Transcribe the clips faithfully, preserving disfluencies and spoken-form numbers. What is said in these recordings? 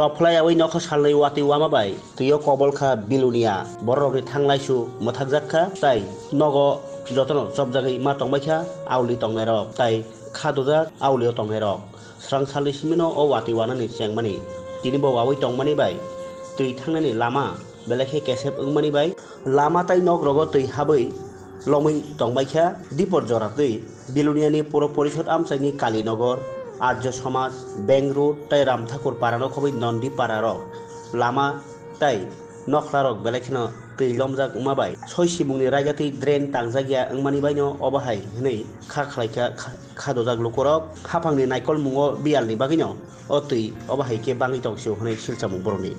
Tophlai awi nokha salnwi watwi wama bai twio kobol kha Bilonia. Bororokni thanglaisu mwthakjak kha, tai nogo jotono chopjagwi ma tongbai kha auli tongnairok, tai kha dujak aulio tongnairok. Srang salni simino o watwi wanani chengmani tini bo wawi tongmani bai twi thangnani lama belai khe kesep wngmani bai lama tai nok rogo twi habwi lomwi tongbai kha. Dipor jora twi Biloniani Puro Porishod amchaini Kalinagar, Arjo Samaj, Bank Road tai Ramthakur Parano khobwi Nondi Pararok lama tai nokhlarok belai kheno twi lomjak wngma bai soi simungni raigatwi drain tangjak ya wngmani baino obo hai hwnwi kha khlai kha, kha dojak lukurok. Haphangni naikolmungo biyalni bagwino o twi obo hai khe bangwi tong sio hwnwi silchamung borokni.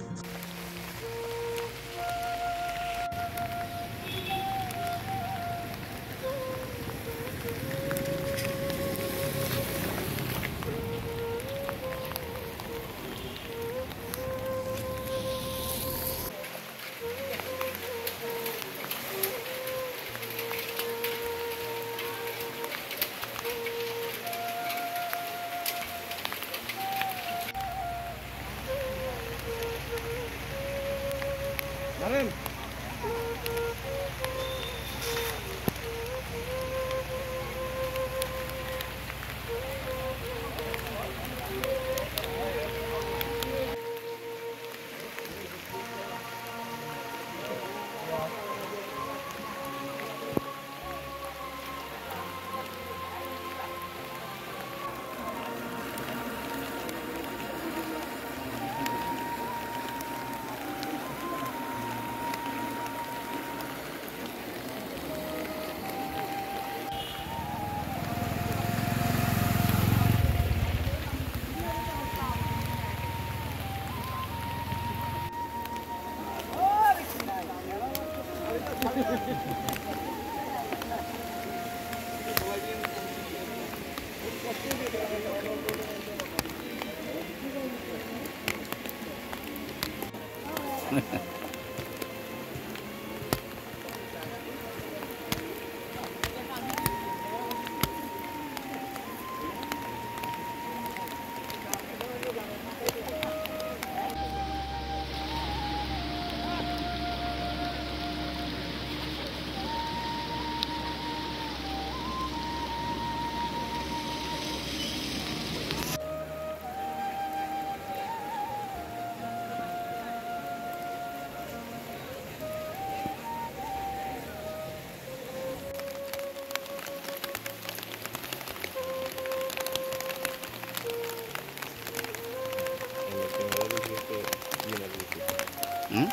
Hmm?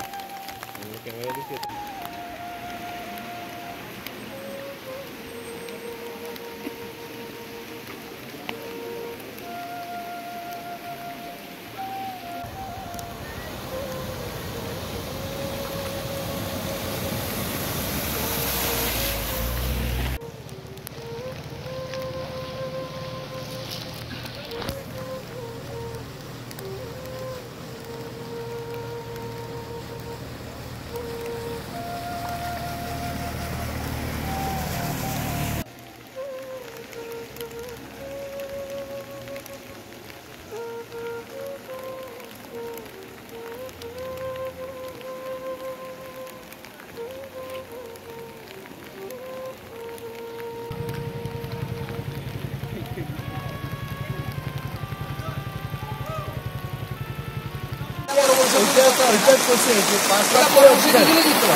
এটা তো, এটা তো শেষ, যে পাঁচ লাখ করে হচ্ছে।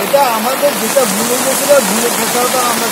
এটা আমাদের যেটা ভুল হয়েছে, সেটা ভুল হয়েছে, আমরা